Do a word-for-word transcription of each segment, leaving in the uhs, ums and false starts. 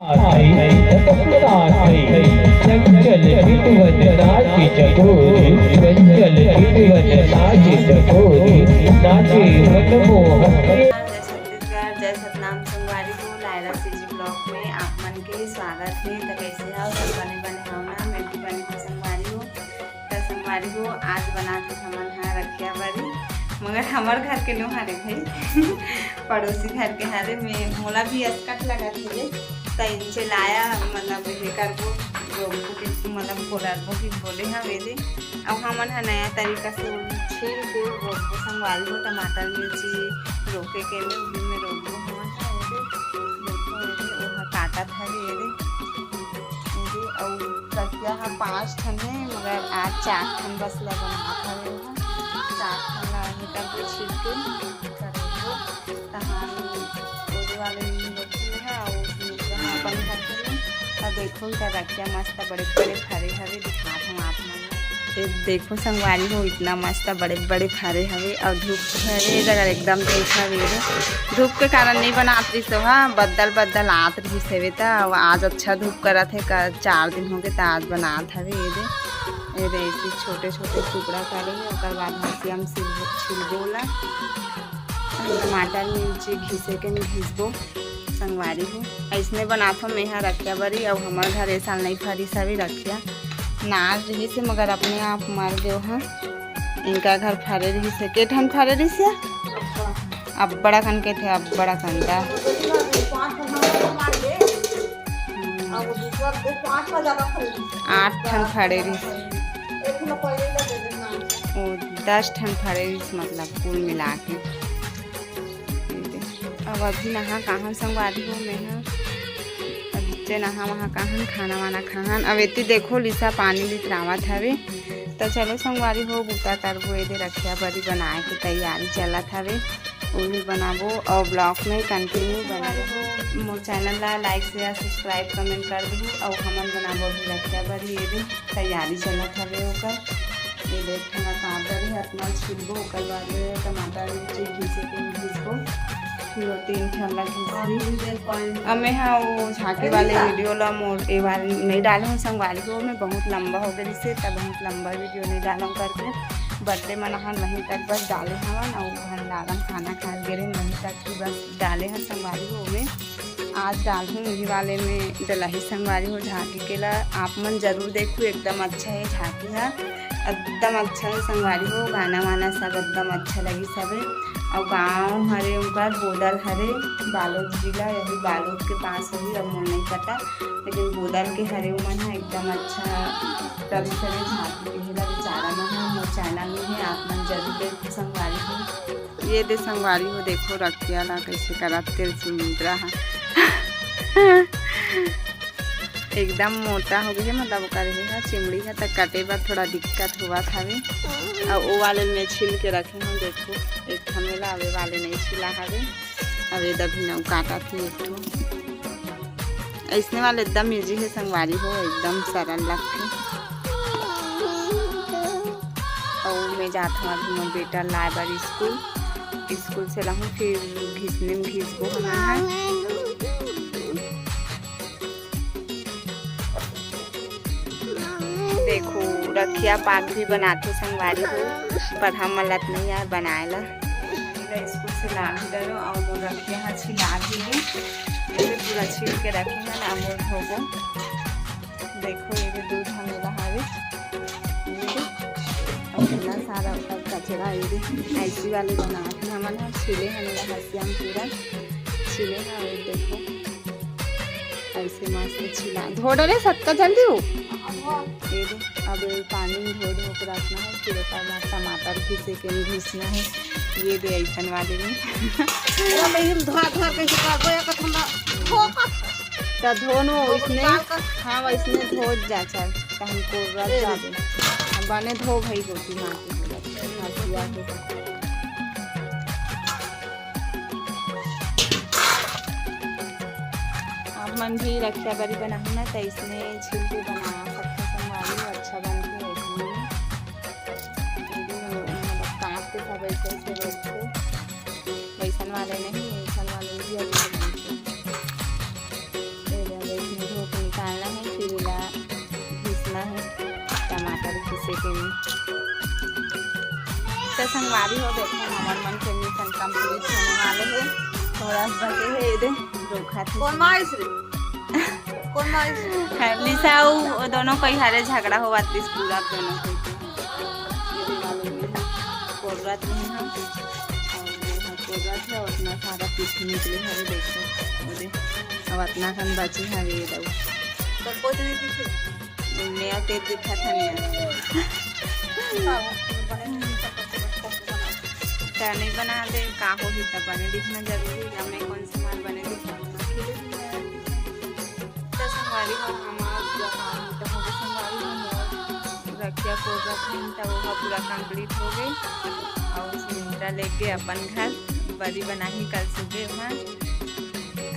आई, आई, चंचल चितवन नाचे चकोरी, चंचल चितवन नाचे चकोरी, नाचे मनमोहन। जय छत्तीसगढ़, जय सतनाम संगवारी हो, लायरा सीजी ब्लॉग में आप मन के स्वागत हे। त कैसे हव? सब बने बने हव ना? मैं भी बने हव संगवारी हो। त संगवारी हो, आज बनात हे हमन ह रखिया बरी, मगर हमर घर के नो हरे भाई, पड़ोसी घर के हरे। मैं, मोला भी असकट लगत हे, त इनसे लाया, मतलब ये करबो, जो कुटी, मतलब फोड़बो कि बोले हवे दे। अब हमन ह नया तरीका से छील के रोपबो संगवारी हो, टमाटर, मिर्ची रोके के ले, उही में रोपबो हमन ह। ये दे, देखो ये दे, ओहा काटत हवे ये दे। ये दे, अउ रखिया ह पाँच ठन हे, मगर आज चार ठन बस ल बनात हवे ओहा। चार ठन ल निकल के छिल के करबो। तहान ओदे वाले में रखिया ह, अउ उसमें जहाँ अपन घर के में। अउ देखो, इधर रखिया मस्त बड़े बड़े फरे हवे, दिखात हूँ आप मन ल। ये देखो संगवारी हो, इतना मस्त बड़े बड़े फरे हवे, अउ धूप हवे, जगह एकदम धूप हवे रे। धूप के कारण नहीं बनात रहिस तो, हाँ, बद्दल बद्दल आत रहिस हवे त, अउ आज अच्छा धूप करत हे, का-, चार दिन हो गए त आज बनात हवे। ये दे, ये दे, ऐसे छोटे छोटे टुकड़ा करे हे, ओकर बाद हसिया में छिल-, छिलबो ला। टमाटर मिर्ची घिसे के घिसबो संगवारी हो। ऐसने बनाथो मेहा रखिया बरी, अउ हमर घर ए साल नहीं फरिस हवे रखिया। नार रहिस हे, मगर अपने आप मर गयो ह। इनका घर फरे रहिस हे, के ठन फरे रहिस हे? अब्बड़ अकन के थे, अब्बड़ अकन का। आठ ठन फरे रहिस। ओ, दस ठन फरे रहिस, मतलब कुल मिला के। अब अभी नहा कहाँ संगवारी हो, मैं ह अभी ते नहा वहा कहाँ खाना वाना खाहन। अब एती देखो लिसा पानी लितरावत हवे, त चलो संगवारी हो, बूता करबो, एदे रखिया बरी बनाए के तैयारी चलत हवे, उही बनाबो अउ ब्लॉग में कंटिन्यू बने रहो। मोर चैनल ला लाइक, शेयर, सब्सक्राइब, कमेंट कर दहू। अउ हमन बनाबो अभी रखिया बरी, एदे तैयारी चलत हवे ओकर। ये देख, थोड़ा कांदा रही, अतना छिलबो, ओकर बाद टमाटर मिर्ची घिसे के घिसबो, फिर वो तीन ठन ला घिसबो। अब मैं हा वो झांकी वाले वीडियो ला मोर ए वाले नहीं डाले हूँ संगवारी हो, मैं बहुत लंबा हो गए से, तब बहुत लंबा वीडियो नहीं डालूँ करके बर्थडे मनाहन वहीं तक बस डाले हवन, और भंडारा में खाना खाए गे रहे वहीं तक ही बस डाले हैं संगवारी हो में। आज डालहूँ उही वाले में डलही संगवारी हो झांकी के ला। आप मन जरूर देखू, एकदम अच्छा हे झांकी ह, एकदम अच्छा हे संगवारी हो। गाना वाना सब एकदम अच्छा लगी सबे। अउ गाँव हरे उनकर बोदल हरे, बालोद जिला, यही बालोद के पास होही, अब मोर नहीं पता, लेकिन बोदल के हरे उमन ह एकदम अच्छा। कभी सभी झांकी के हेला बेचारा मन ह मोर चैनल में हे, आप मन जरूर देखू संगवारी हो। ये दे संगवारी हो, देखो रखिया ला कैसे करत तेल सुमिंद्रा हा। एकदम मोटा हो गई है, मतलब ओकर ये हा चिमड़ी हा त कटे बर थोड़ा दिक्कत हुआ हवे। और वो वाले में छील के रखे हूँ, देखो एक ठमेला अवे वाले नहीं छिला हवे। अब ये दभी नौ काटा थी एक ठो। ऐसने वाले एकदम ईजी है संगवारी हो, एकदम सरल लगथे। अउ मैं जात हूँ अभी मोर बेटा लाए बर स्कूल, स्कूल से लाहूँ फिर घिसने में घिसबो हमन ह। देखो रखिया पाक भी बनाथे संगवारी हो, पर हम मलत नहीं यार बनाए ला। मेरा स्कूल से ला भी डरो और वो रखिया है छिला भी दे, इसे पूरा छील के रखे हैं ना, वो धोबो। देखो ये भी दूध हमेला हवे, ये भी। और इतना सारा ऊपर कचरा ये भी ऐसी वाले बनाए हैं हमन, हम छीले हमेला हसिया में पूरा छीले हैं। और देखो ऐसे मस्त छिला धो डरे सतका जल्दी हो। ये दे, अब पानी में धो धो के रखना है, फिर ओकर बाद टमाटर घिसे के घिसना है। ये दे ऐसन वाले में। पूरा में हिल धोआ धोआ के हिल धोआ धोआ के ठंडा धो के। त धोनो इसने, हाँ, वैसने धो जा चल, त हमको रख जा दे। बने धो भई होती माँ के। आप मन भी रखिया बरी बनाहू ना, त इसने छिल के बना सकते संगवारी, अच्छा बनथे ऐसने में। ये भी मतलब काट के सब ऐसे ऐसे रखते, वैसन वाले नहीं, वैसन वाले भी अच्छा बनथे। ये ले, लेकिन तो संगवारी हो, देखो, हमर मन के मिशन कंप्लीट होने वाले हे। थोड़ा सा बचे हे, ये दे, धोखा थे। कौन माइस रे? कौन माइस रे? है, लिसा, वो, वो दोनों कोई हरे झगड़ा होवत रिस पूरा दोनों कोई के। ये दे वाले में है, कोर्रा थे हम। और ये है कोर्रा थे, और इतना सारा पीछे निकले हवे, देखो, वो दे। अब इतना कन बचे हवे, ये दे। तो कुछ नहीं पीछे। नया तेल दिखा था, नया। तो नहीं बना दे, का होही, तब बने दिखना जरूरी है। हमें कौन सा माल बने दिखना, तो संगवारी हो, हमार जहाँ तो होगे संगवारी हो, मोर रखिया को रखनी, तब वो पूरा कंप्लीट हो गई। और सुनीता लेके अपन घर बरी बनाही कल सुबह वहाँ।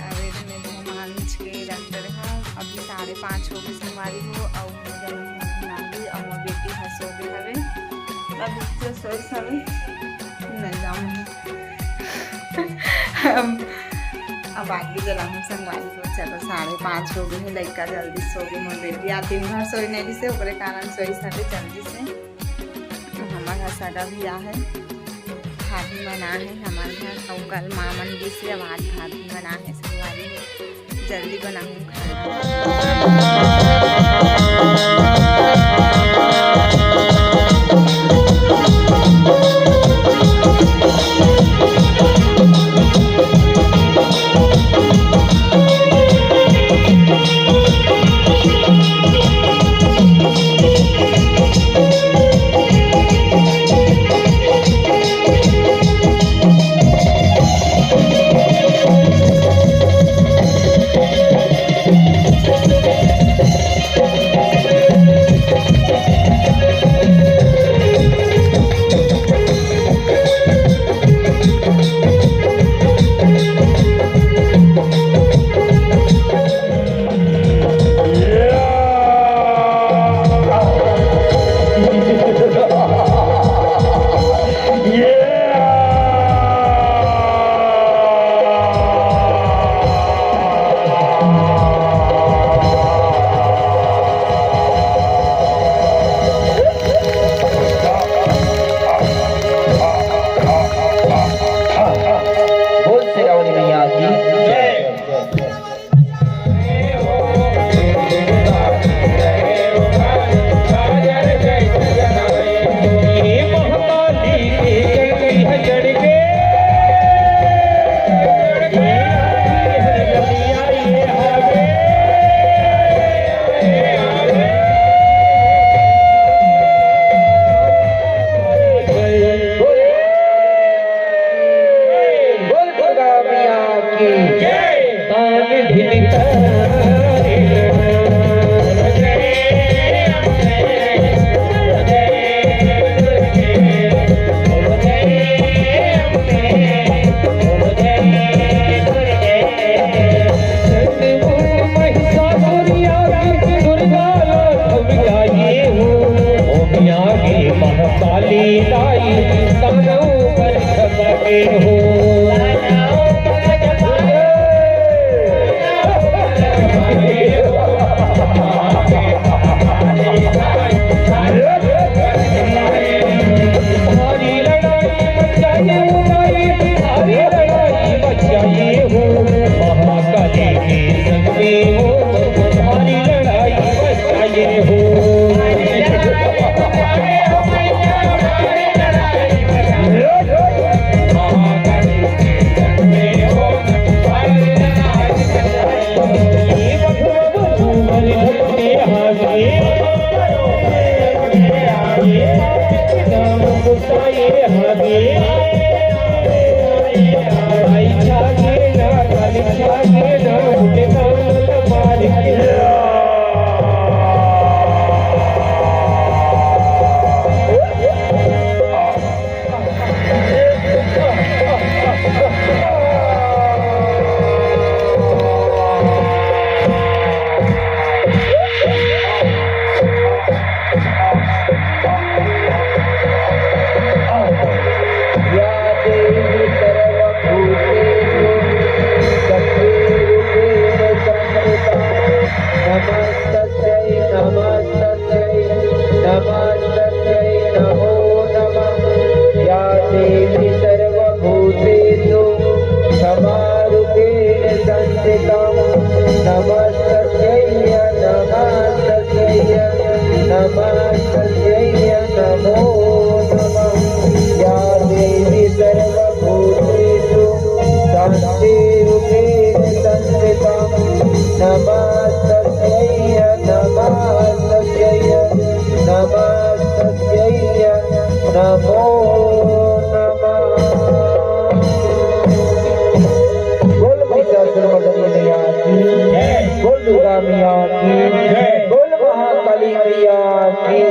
अउ एदे में धो मांज के रख डरे हव। अभी साढ़े पाँच हो गए संगवारी हो, अउ मोर जलम मोर नानी अउ मोर बेटी ह सो गे हवे। अभी तो सोइस हवे, नहीं जाऊँ। अब, अब आगे जलाऊँ संगवारी हो। चलो, साढ़े पाँच हो गए हैं, लइका जल्दी सो गए, मोर बेटी आज दिन भर सोई नहीं से, ओकरे कारण सोइस हवे जल्दी से। तो हमर ह सगा भी आहे, भाभी मन आहे हमर घर, अउ कल माँ मन गिसे, अब आज भाभी मन आहे, संगवारी हो, जल्दी बनाहूँ खाना। बोल शेरावाली मैया की जय। बोल दुर्गा मैया की जय। महाकाली दाई तनऊ पर झपके हो। भारी लड़ाई मचाई उड़ाई, भारी लड़ाई मचाई हो, महाकाली की शक्ति हो, भारी लड़ाई मचाई हो। नमो नमः। या देवी सर्वभूतेषु शान्तिरूपेण संस्थिता, नमस्तस्यै नमस्तस्यै नमस्तस्यै नमो नमः। बोल महिषासुर मर्दनी मैया की, बोल दुर्गा मैया की, बोल महाकाली मैया की।